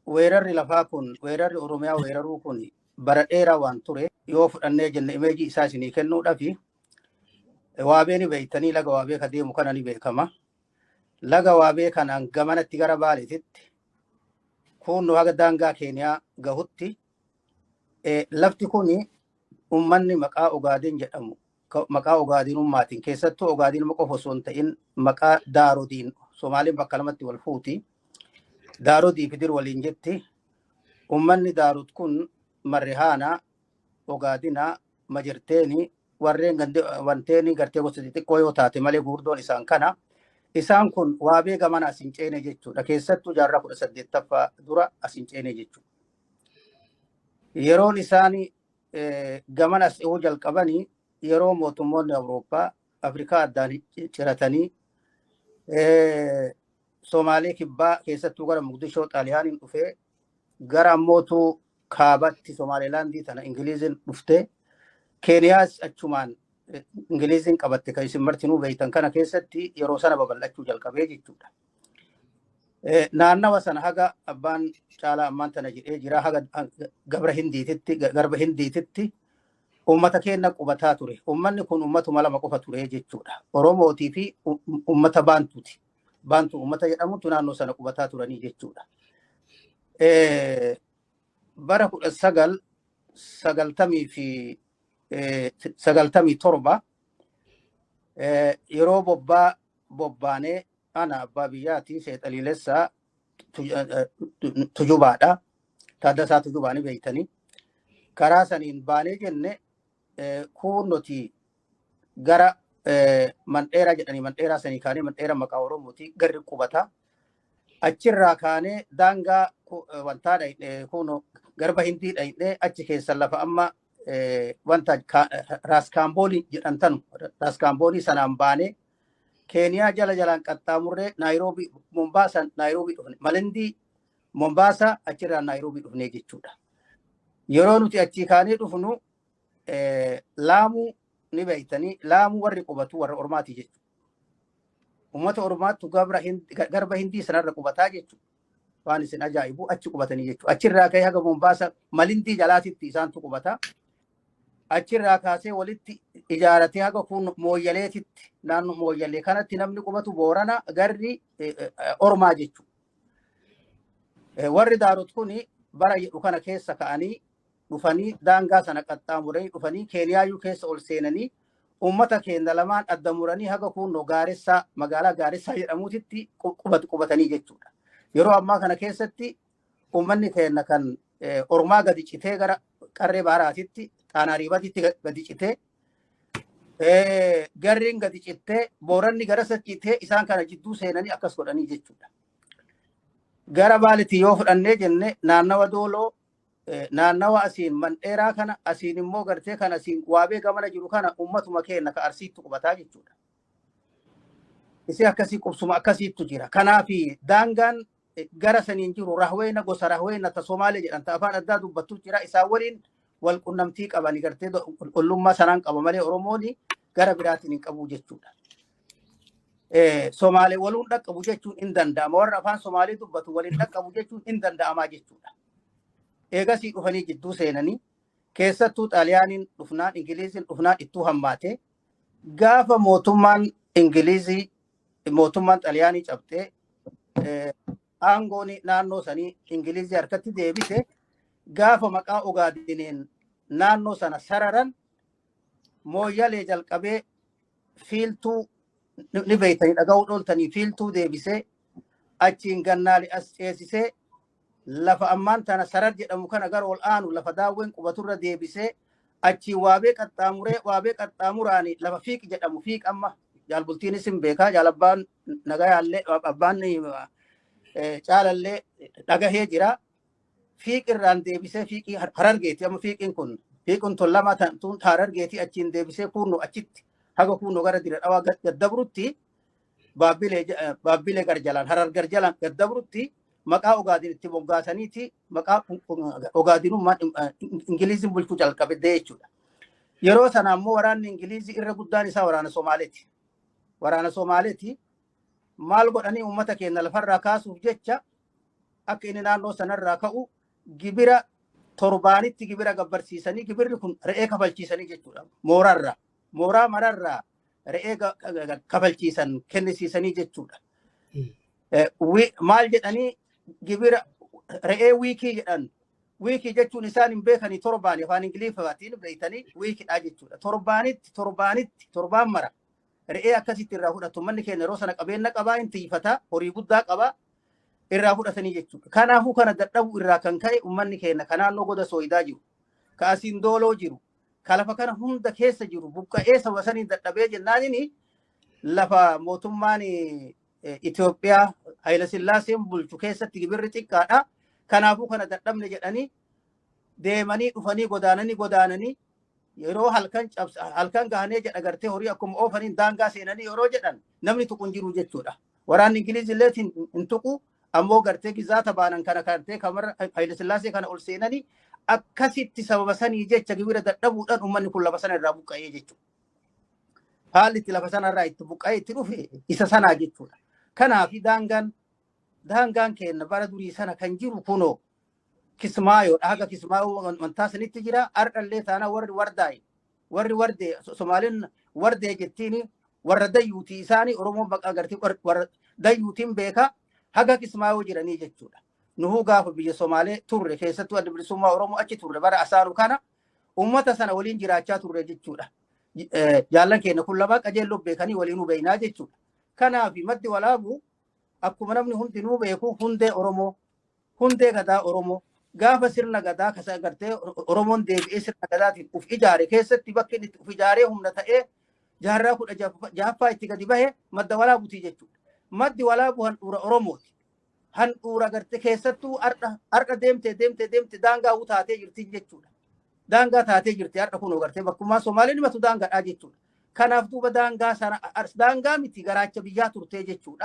Weerarri lafaa kun, weerarri Oromiyaa weeraruu kun bara dheeraa waan ture yoo fudhannee jenne, imeejii isaa isinii kennuudhaafi Waabee ni beektanii, laga Waabee ka deemu kana ni beekama. Laga Waabee kanaan gamanatti gara Baaleetitti kun haga daangaa Keeniyaa gahutti lafti kun ummanni maqaa Ogaadeen jedhamu, maqaa Ogaadinummaatiin, keessattuu Ogaadinuma qofa osoo hin ta'in maqaa Daarodiin, Somaaliin bakka lamatti wal fuuti. Daarodii fi Dir waliin jetti. Ummanni Daarot kun Marrihaana, Ogaadina, Majirteeni, warreen wanteeni gartee gosa xixiqqoo yoo taate malee gurguddoon isaan kana. Isaan kun Waabee gamana as hin ceene jechuudha. Keessattuu jaarraa 18ffaa dura as hin ceene jechuudha. Yeroon isaan gamana as dhihuu jalqabanii yeroo mootummoonni Awurooppaa Afrikaa addaan ciratanii Somaalee kibbaa keessattuu gara Muqdishoo Xaaliyaaniin dhufee, gara ammootu kaabatti Somaalilaandii tana Ingiliiziin dhuftee, Keeniyaas achumaan Ingiliiziin qabatte, kan isin martinuu beektan kana keessatti yeroo sana babal'achuu jalqabee jechuudha. Naannawa sana haga abbaan caalaa ammaan tana jedhee jira, haga gabra Hindiititti, garba Hindiititti uummata keenya qubataa ture. Uummanni kun uummatuma lama qofa ture jechuudha. Oromootii fi uummata Baantuuti. Baantuu uummata jedhamutu naannoo sana qubataa turanii jechuudha. Bara 1990 fi 97 yeroo bobbaa bobbaanee, ana abbaa biyyaati, Seexaliilessaa Tujubaadha. Taaddasaa Tujubaa ni beektanii. Karaa saniin baanee jenne kuunnoti gara Mandheeraa jedhanii, Mandheeraa sanii kaanee, Mandheera maqaa Oromooti, garri qubata. Achirraa kaanee daangaa wantaa dhayne, kuno garba Hindii dhayne, achi keessa lafa amma wanta Raaskaamboonii jedhan tanu, Raaskaamboonii sanaan baanee Keeniyaa jala jalaan qaxxaamurree Naayiroobii, Mombaasaa Naayiroobii dhufne. Malindii, Mombaasaa, achirraa Naayiroobii dhufnee jechuudha. Yeroo nuti achii kaanee dhufnu Laamuu ni beektanii, Laamuu warri qubatu warra Ormaati jechuudha. Uummata Ormaattu garba Hindii sanarra qubataa jechuudha. Waan isin ajaa'ibu achi qubatanii jechuudha. Achirraa ka'ee haga Mombaasa Malindii jalaatitti isaantu qubata. Achirraa kaasee walitti ijaaratee haga kun Mooyyaleetitti, naannoo Mooyyalee kanatti namni qubatu Boorana, garri Ormaa jechuudha. Warri Daarot kun bara jedhu kana keessa ka'anii dhufanii, daangaa sana qaxxaamuranii dhufanii, Keeniyaayyuu keessa ol seenanii, uummata keenya lamaan adda muranii haga kunnoo Gaaressaa, magaalaa Gaaressaa jedhamuutitti qubatanii jechuudha. Yeroo ammaa kana keessatti uummanni keenya kan Ormaa gadi citee gara qarree baaraatitti, Xaanaa Riibatitti gadi citee, garriin gadi cittee, Booranni gara citee, isaan kana jidduu seenanii akkas godhanii jechuudha. Gara Baalitti yoo fudhannee jenne, naannawa Dooloo, naannawa asiin Mandheeraa kana, asiin immoo gartee kan asiin Waabee gamana jiru kana uummatuma keenya ka Arsiitti qubataa jechuudha. Isii akkasii qubsuma akkasiittu jira. Kanaaf daangaan gara saniin jiru Rahweena, gosa Rahweena ta Somaalee jedhan, ta afaan addaa dubbattu jira. Isaan waliin wal qunnamtii qabani, gartee ollummaa sanaan qaba malee Oromoon gara biraatiin hin qabu jechuudha. Somaalee waluun dhaqqabu jechuun hin danda'ama. Warra afaan Somaalee dubbatu waliin dhaqqabu jechuun hin danda'amaa jechuudha. Eegasii dhufanii jidduu seenanii, keessattuu Xaaliyaaniin dhufnaan, Ingiliziin dhufnaan ittuu hammaate. Gaafa mootummaan Ingilizii, mootummaan Xaaliyaanii cabxee aangoon naannoo sanii Ingilizii harkatti deebise, gaafa maqaa Ogaadiniin naannoo sana sararan, Mooyyalee jalqabee Fiiltuu ni beektanii, dhaga'uu dhooltanii, Fiiltuu deebisee achiin Gannaali as ceesisee, lafa ammaan tana Sarar jedhamu kana gara ol aanu lafa Daawween qubaturra deebisee, achiin Waabee qaxxaamuree, Waabee qaxxaamuraani lafa Fiiq jedhamu, Fiiq amma jaalbultiinis hin beekaa, jaalabbaan nagayaallee abbaan caalallee dhagahee jira. Fiiq irraan deebisee, Fiiqii Harargeeti amma Fiiqiin kun, Fiiqin tun lama tun Harargeeti, achiin deebisee kunnoo achitti haga kunnoo gara Dira Dhawaa gaddabrutti, Baabbilee garjalaan, Harar garjalaan gaddabrutti maqaa Ogaadin itti moggaasaniiti, maqaa Ogaadinummaan Ingiliizin bulchuu jalqabe jechuudha. Yeroo sana ammoo waraanni Ingilizii irra guddaan isaa waraana Somaaleeti. Waraana Somaaleeti maal godhanii uummata keenya lafarraa kaasuuf jecha Akka inni naannoo sanarraa ka'u gibira torbaanitti gibira gabbarsiisanii, gibirri kun re'ee kafalchiisanii jechuudha. Mooraarraa, mooraa mararraa re'ee kafalchiisan, kennisiisanii jechuudha. Maal jedhanii? Gibira re'ee weekii jedhan. Weekii jechuun isaan hin beekanii, torbaan afaan Ingiliffaatiin beektanii weekidha jechuudha. Torbaanitti, torbaanitti, torbaan mara re'ee akkasitti irraa fudhatu. Manni keenya yeroo sana qabeenya qabaa, hin tiifata, horii guddaa qabaa, irraa fudhatanii jechuudha. Kanaafuu kana dadhabuu irraa kan ka'e uummanni keenya ka naannoo goda sooyidaa jiru, ka asiin dooloo jiru, ka lafa kana hunda keessa jiru buqqa'ee saba saniin dadhabee jennaanini lafa mootummaan Itoophiyaa Hayila Sillaaseen bulchu keessatti gibirri xiqqaadha. Kanaafuu kana dadhabne jedhanii deemanii dhufanii godaananii godaananii yeroo halkan halkan gahanee jedha gartee horii akkuma oofaniin daangaa seenanii yeroo jedhan namni tuqu hin jiru jechuudha. Waraanni Ingiliiz illee hin tuqu, ammoo gartee gizaata baanan kana gartee kamara Hayila Sillaasee kana ol seenanii akkasitti sababa sanii jecha gibira dadhabuudhaan uummanni kun lafa sana irraa buqqa'ee jechuudha. Haalli itti lafa sanarraa itti buqqa'ee itti dhufe isa sanaa jechuudha. Kanaaf daangaan keenya bara durii sana kan jiru kunoo Kismaayoodha. Haga Kismaayoo wantaa sanitti jira. Har'allee taanaa warri Wardaayi. Warri Wardee, Somaaliin Wardee jettiin, warra Dayyuutii isaanii, Oromoon maqaa gartee warra Dayyuutiin beeka, haga Kismaayoo jiranii jechuudha. Nuhuu gaafa biyya Somaalee turre, keessattuu Adda Bilisummaa Oromoo achi turre, bara asaanu kana uummata sana waliin jiraachaa turre jechuudha. Jaallan keenya kun lamaa qajeelloo beekanii waliin hubeynaa jechuudha. Kanaaf Maddi Walaabuu akkuma namni hundinuu beeku hundee Oromoo, hundee gadaa Oromoo, gaafa sirna gadaa kasa gartee Oromoon deebi'ee sirna gadaatiin uf ijaare keessatti bakki inni uf ijaaree humna ta'ee jaarraa 16ffaa itti gadi bahe Madda Walaabuutii jechuudha. Maddi Walaabuu handhuura Oromooti. Handhuura gartee keessattuu har'a deemtee deemtee deemtee daangaa taatee jirti jechuudha. Daangaa taatee jirti har'a kunoo gartee bakkummaa Somaaliin himatu daangaadhaa jechuudha. Kanaaf duuba daangaa sana daangaa miti, garaacha biyyaa turtee jechuudha.